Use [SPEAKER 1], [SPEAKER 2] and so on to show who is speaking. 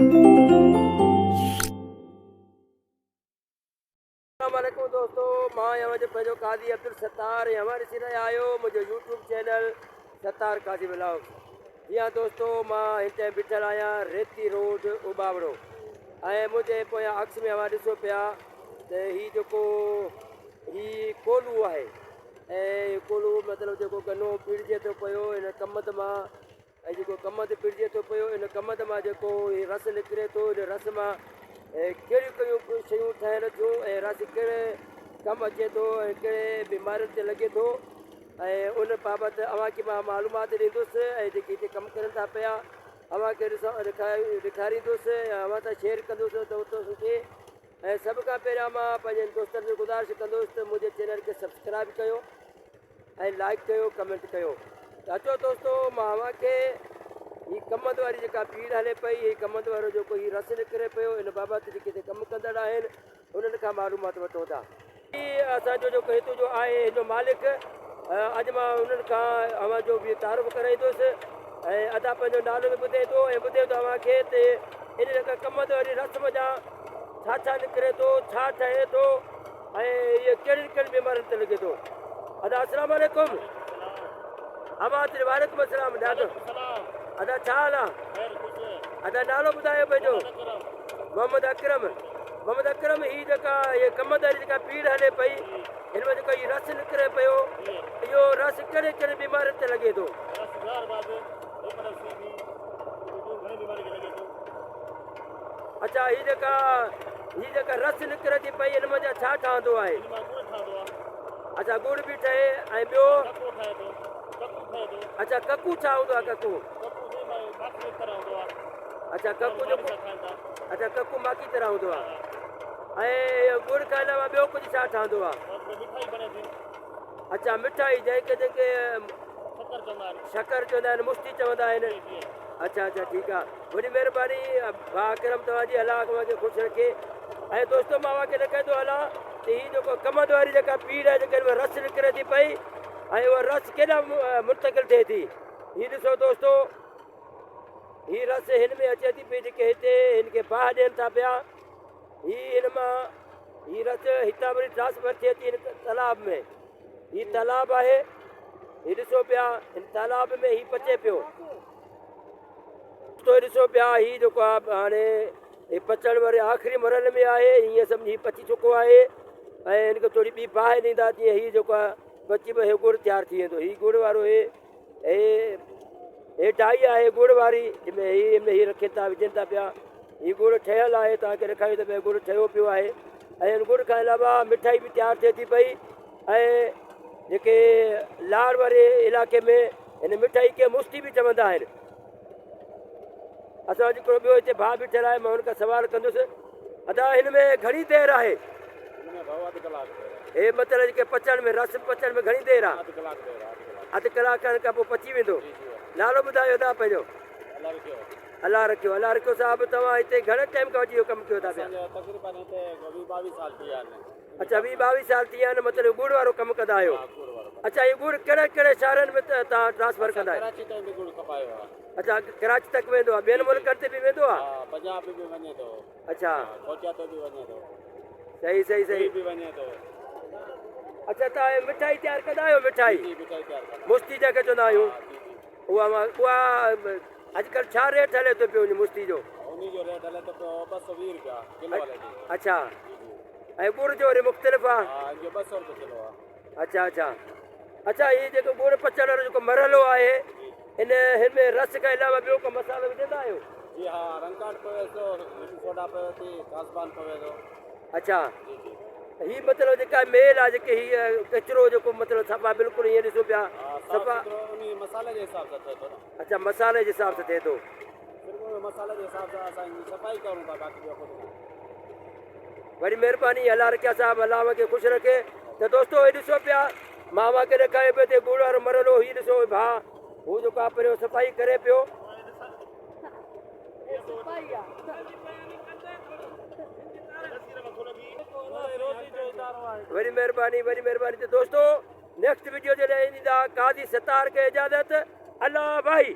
[SPEAKER 1] السلام عليڪم دوستو مان آهيان اوهان جو پنهنجو قاضي عبدالستار ۽ اوهان ڏسي رهيا آهيو منهنجو YouTube channel Sattar Qazi vlog. جي ها دوستو مان هن ٽائيم بيٺل آهيان ريتي روڊ اوٻاوڙو ۽ منهنجي پويان عڪس ۾ اوهان ڏسو پيا ته هي جيڪو هي ڪولو آهي ۽ ڪولو مطلب جيڪو گنو پيڙجي ٿو پيو هن ڪمند مان ۽ جيڪو ڪمند پيڙجي ٿو پيو ان ڪمند مان جيڪو هي رس نڪري ٿو ان رس مان ڪهڙيون ڪهڙيون شيون ٺهن ٿيون ۽ رس ڪهڙي ڪم اچي ٿو ۽ ڪهڙي بيمارين تي لڳي ٿو ۽ ان بابت اوهان کي مان معلومات ڏيندس ۽ جيڪي هتي ڪم ڪرن ٿا پيا اوهان کي ڏيکاريندس ۽ اوهان سان شيئر ڪندس دوستن کي ۽ سڀ کان پهريان مان پنهنجن دوستن کي گذارش ڪندس ته منهنجي چينل کي سبسڪرائب ڪيو ۽ لائيڪ ڪيو ڪمينٽ ڪيو ته اچو دوستو مان اوهان کي هي ڪمند واري جيڪا پيڙ هلي پئي هي ڪمند وارو جيڪو هي رس نڪري پيو ان بابت جيڪي هتي ڪم ڪندڙ آهن انهن کان معلومات وٺون ٿا. هي اسان جو جيڪو هتو جو آهي هن جو مالڪ اڄ مان انهن کان اوهان جو به تعارف ڪرائيندس ۽ ادا پنهنجو نالو به ٻڌائيندو ۽ ٻڌائيندو اوهان کي ته ان جيڪا ڪمند واري رس منجهان ڇا ڇا نڪري ٿو ڇا ٺهي ٿو ۽ اهي ڪهڙين ڪهڙين بيمارين تي لڳي ٿو. ادا السلام عليڪم. اوهان تي وعليڪم السلام ڏاڍو ادا ڇا حال آ؟ ادا نالو ٻڌايو پنهنجو. محمد اڪرم. محمد اڪرم هي جيڪا هي ڪمند واري جيڪا پيڙ هلي پئي هن ۾ جيڪو هي رس نڪري پيو اهو رس ڪهڙي ڪهڙي بيمارين تي لڳي ٿو؟ اڇا هي جيڪا هي جيڪا رس نڪري ٿي پئي ان منجهان ڇا ٺهندو آهي؟ اڇا ڳڙ به ٺهي ۽ ٻيو؟ اڇا ڪڪو ڇا هوندو آهي ڪڪو؟ اڇا ڪڪو جو اڇا ڪڪو ماکي طرح هوندو آهي ۽ ڳڙ کان علاوه ٻيو ڪجهه ڇا ٺهندو آهي؟ اڇا مٺائي جنهن کي جنهن کي شڪر چوندا آهن مستي چوندا آهن اڇا اڇا ٺيڪ آهي وڏي مهرباني ڀاء اڪرم توهان جي الله اوهان کي خوش رکي ۽ دوستو مان اوهان کي ڏکائيندو هلان ته هي جيڪو ڪمند واري جيڪا پيڙ آهي جيڪا هن ۾ رس نڪري ٿي پئي ۽ اها رس ڪيڏانهن منتقل ٿئي ٿي هي ڏسو دوستو هي رس هن ۾ اچي ٿي پئي جيڪي هتي هن کي باهه ڏين ٿا پيا هي هن مان هي رس هتان وري ٽرانسفر ٿئي ٿي هن تالاب ۾ هي تالاب آهي هي ڏسو پيا هن تالاب ۾ هي پچي پيو دوستو ڏسو پيا هي جيڪو آ هاڻي هي پچڻ واري آخري مرحلي ۾ آهي هيئن سمجهي پچي چڪو آهي ۽ هن کي ٿوري ٻي باهه ڏيندا جيئن هي جيڪو آ پچي به هي ڳڙ تيار ٿي ويندو هي ڳڙ وارو هي هي هي ڊائي آهي ڳڙ واري جنهن ۾ هي هن ۾ هي رکين ٿا وجهن ٿا پيا هي ڳڙ ٺهيل آهي توهان کي ڏيکاريون ته پيا ڳڙ ٺهيو پيو آهي ۽ هن ڳڙ کان علاوه مٺائي به تيار ٿئي ٿي پئي ۽ جيڪي لاڙ واري علائقي ۾ هن مٺائي کي مستي به چوندا آهن. اسان وٽ هڪڙو ٻيو هتي ڀاء بيٺل آهي مان هن کان سوال ڪندس ادا هن ۾ گهڻي دير آهي؟ هي مطلب جيڪي پچڻ ۾ رس پچڻ ۾ گهڻي دير آهي؟ اڌ ڪلاڪ کان پوء پچي ويندو. نالو ٻڌايو ادا پنهنجو. الله رکيو الله رکيو صاحب توهان هتي گهڻي ٽائيم کان وٺي اهو ڪم ڪيو ٿا پيا؟ اڇا ويهه ٻاويهه سال ٿي ويا آهن مطلب ڳڙ وارو ڪم ڪندا آهيو اڇا هي ڳڙ ڪهڙي ڪهڙي شهرن ۾ توهان ٽرانسفر ڪندا آهيو
[SPEAKER 2] ڪراچي تائين به ڳڙ کپايو آهي.
[SPEAKER 1] اڇا ڪراچي تڪ ويندو آهي ٻين ملڪن تي به ويندو آهي
[SPEAKER 2] ها پنجاب به وڃي ٿو.
[SPEAKER 1] اڇا
[SPEAKER 2] ڪوچا تي به وڃي ٿو.
[SPEAKER 1] صحيح صحيح صحيح
[SPEAKER 2] به وڃي ٿو.
[SPEAKER 1] اڇا توهان مٺائي تيار ڪندا آهيو مٺائي
[SPEAKER 2] جي مٺائي تيار ڪندا
[SPEAKER 1] مستي جنهن کي چوندا آهيون اها اها اڄڪلهه ڇا ريٽ هلي ٿو پيو ان مستي جو؟
[SPEAKER 2] انهي جو ريٽ هلي ٿو پيو 220 روپيا ڪلو هلي ٿي.
[SPEAKER 1] اڇا ۽ ڳڙ جو وري مختلف آ؟
[SPEAKER 2] ها ان جو 200 روپيا ڪلو آ.
[SPEAKER 1] اڇا اڇا اڇا هي جيڪو ڳڙ پچڻ وارو جيڪو مرحلو آهي ان هن ۾ رس کان علاوه ٻيو ڪو مصالحو وجهندا آهيو؟
[SPEAKER 2] جي ها رنگڪاٽ پوي ٿو، مٺي سوڊا پوي ٿي، ڪاسبان پوي ٿو.
[SPEAKER 1] اڇا
[SPEAKER 2] جي جي.
[SPEAKER 1] هي مطلب جيڪا ميل آ جيڪي هي ڪچرو جيڪو مطلب صفا بلڪل ائين ڏسون پيا صفا
[SPEAKER 2] انهي مصالحي جي حساب سان ٿئي ٿو نه.
[SPEAKER 1] اڇا مصالحي جي حساب سان ٿئي ٿو.
[SPEAKER 2] صرف ان مصالحي جي حساب سان اسان جي صفائي ڪرون ٿا باقي ٻيو ڪجهه نه.
[SPEAKER 1] وڏي مهرباني الله رکيا صاحب الله اوهان کي خوش رکي ته دوستو هي ڏسو پيا مان اوهان کي ڏيکاريو پيو ته ڳوڙ وارو مرحلو هي ڏسو ڀاء هو جيڪو آ پريو صفائي ڪري پيو. وڏي مهرباني وڏي مهرباني ته دوستو نيڪسٽ وڊيو جي لاء ڏيندا قاضي ستار کي اجازت الله واهي.